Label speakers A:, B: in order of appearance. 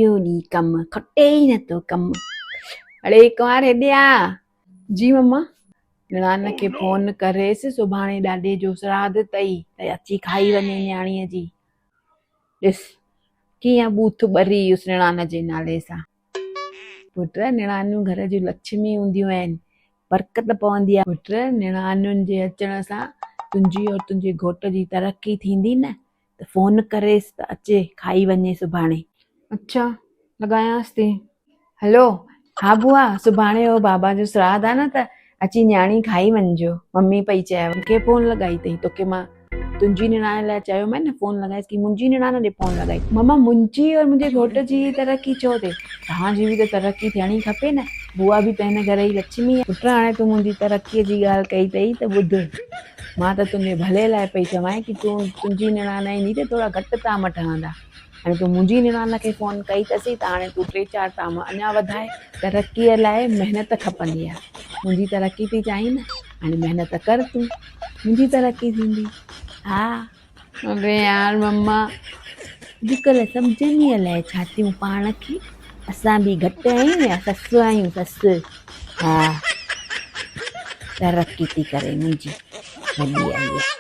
A: سڄو ڏينهن ڪم، کٽي ئي نٿو ڪم. اڙي ڪنوار هيڏي آ. جي مما، نڻان کي فون ڪريس، سڀاڻي ڏاڏي جو سراڌ اٿئي ته اچي کائي وڃي نياڻيء جي. ڏس ڪيئن ٻوٿ ٻري ويس نڻان جي نالي سان. پٽ، نڻانيون گهر جون لڇمي هونديون آهن، برڪت پوندي آهي. پٽ، نڻانين جي اچڻ سان تنهنجي اور تنهنجي گهوٽ جي ترقي ٿيندي نه. ته فون ڪريس ته اچي کائي وڃي سڀاڻي. اڇا لڳايانس ٿي. هلو ها بوا سڀاڻي هو بابا جو سراڌ آ نه ته اچي نياڻي کائي وڃجو ممي پئي چيو. مونکي فون لڳائي اٿئي توکي مان تنهنجي نڻان لاء چيومانء نه فون لڳائيس ڪي منهنجي نڻان ڏي فون لڳائي. ماما منهنجي اور منهنجي گهوٽ جي ترقي ڇو ٿئي توهان جي به ته ترقي ٿيڻي کپي نه بوا به ته هن گهر جي لڇمي آ. پٽ هاڻي تون منهنجي ترقي جي ڳالهه ڪئي اٿئي ته ٻڌ. مان ته تنهنجي ڀلي لاء پئي چوانء ڪي تون تنهنجي نڻان ايندي ته ٿورا گهٽ طعام ٺهندا. هاڻي تون منهنجي نڻان کي فون ڪئي اٿسي ته هاڻي تون ٽي چار طعام اڃا وڌاء. ترقيء لاء محنت کپندي آهي. منهنجي ترقي ٿي چاهين نه؟ هاڻي محنت ڪر تون، منهنجي ترقي ٿيندي. ها. اري يار مما اڄڪلهه سمجهن ئي الائي ڇا ٿيون پاڻ کي اسان به گهٽ آهيون يا سس آهيون سس ها ترقي ٿي ڪري منهنجي وڏي آئي آهي.